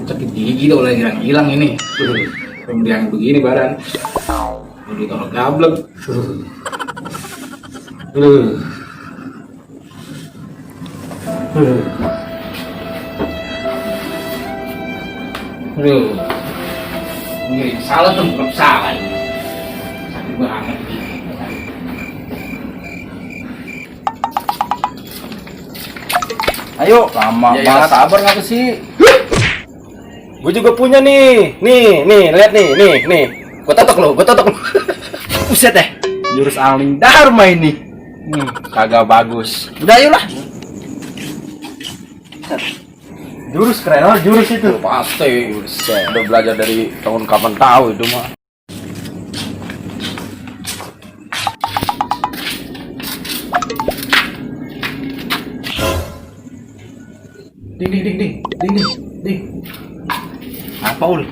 Sakit gigi tuh lagi hilang ini. Pemberian begini badan. Udah kalau gablek. Ini salah tempat salah ini. Sakit banget. Ayo, lama Ya, banget, sabar nggak sih? Gue juga punya nih, lihat nih. Gue totok lo. Buset deh, jurus Aling Dharma ini. Kagak bagus. Udah ayolah. Jurus keren, jurus itu. Pasti. Buset, udah belajar dari tahun kapan tahu itu mah. Ding. Apa ul?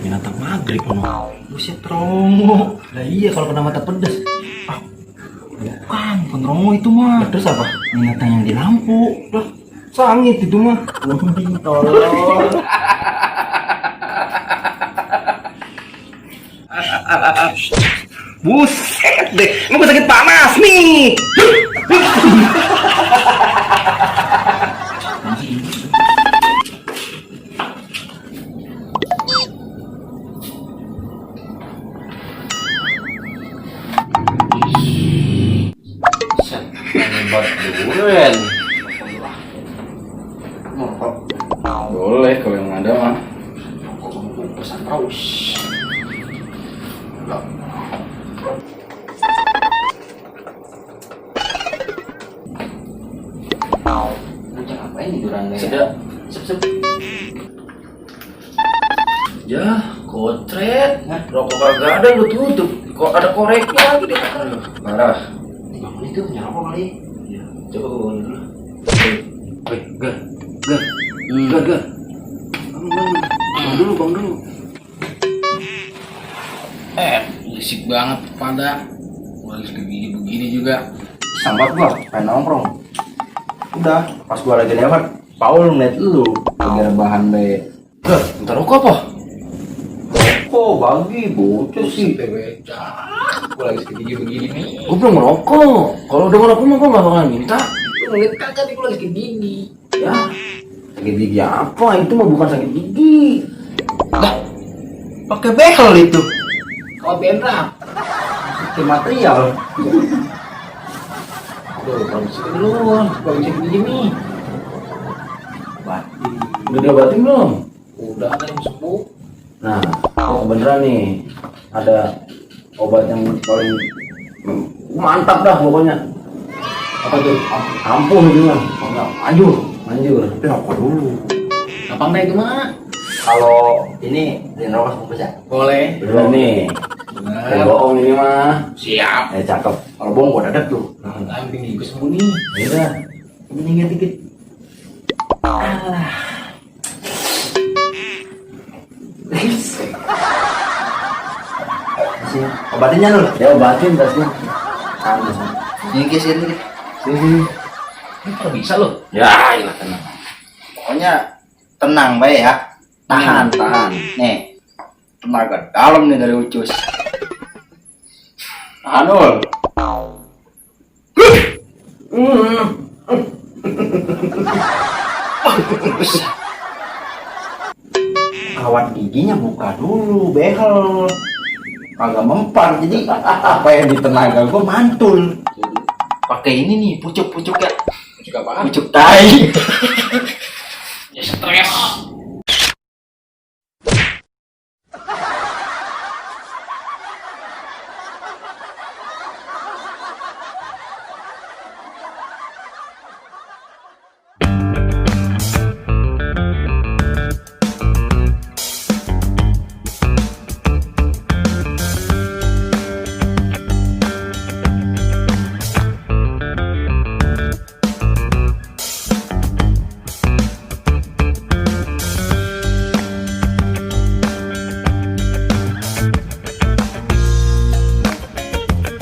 Binatang maghrib ono. Buset rongo. Lah iya kalau kena mata pedas. Bukan rongo itu mah. Terus apa? Binatang yang di lampu. Lah, sangit itu mah. Lembing tolol. Buset deh, emang gue sakit panas nih. Hebat duluan. Boleh kalau yang ada mah. Pesan terus. Apa ini durangnya? Sedap. Sep. Ya, kotret. Rokok kagak ada lu tutup. Kok ada koreknya lagi deh. Parah. Bangun itu punya apa kali? Iya. Coba gue bangun dulu. Gar. Bangun dulu. Berisik banget pada. Lagi begini juga. Sambat gua, pengen nongkrong. Udah, pas gua lagi lewat, Paul ngeliat lu lagi rebahan be. Bentar rokok apa? Rokok bagi bocah sih. Gua lagi segigi begini nih. Gua belum ngerokok. Kalau udah ngerokok mah gua gak bakalan minta. Lu ngeliat kagak nih gua lagi sakit gigi. Ya, sakit gigi apa? Itu mah bukan sakit gigi. Lah, pakai behel itu. Kau berak. Pakai material. Aduh, kalau bisa duluan. Gua bisa begini. Batin. Udah diobatin belum? Udah ada yang sembuh. Nah, oh beneran nih. Ada obat yang paling mantap dah pokoknya. Apa tuh? Ampuh itu mah. Enggak, manjur. Tapi apa dulu? Gampang deh itu mah. Kalau ini rokok sebungkus ya? Boleh. Belum nih. Bener. Bohong ini mah. Siap. Cakep. Kalau bohong gua dadak tuh. Kambing gigi gua sembuh nih. Iya. Ini dikit. Alah. Obatinnya dulu. Ya obatin tasnya. Santai. Ini geser nih. Sini. Ini kalau bisa loh. Ya, iyalah tenang. Pokoknya tenang baik ya. Tahan. Nih, tenaga dalam nih dari Ucus. Tahan ul. Kawat giginya buka dulu, behel. Kagak mempan, jadi apa yang di tenaga gua mantul. Pakai ini nih, pucuk-pucuk ya. Juga apaan? Pucuk tai. Ya stres.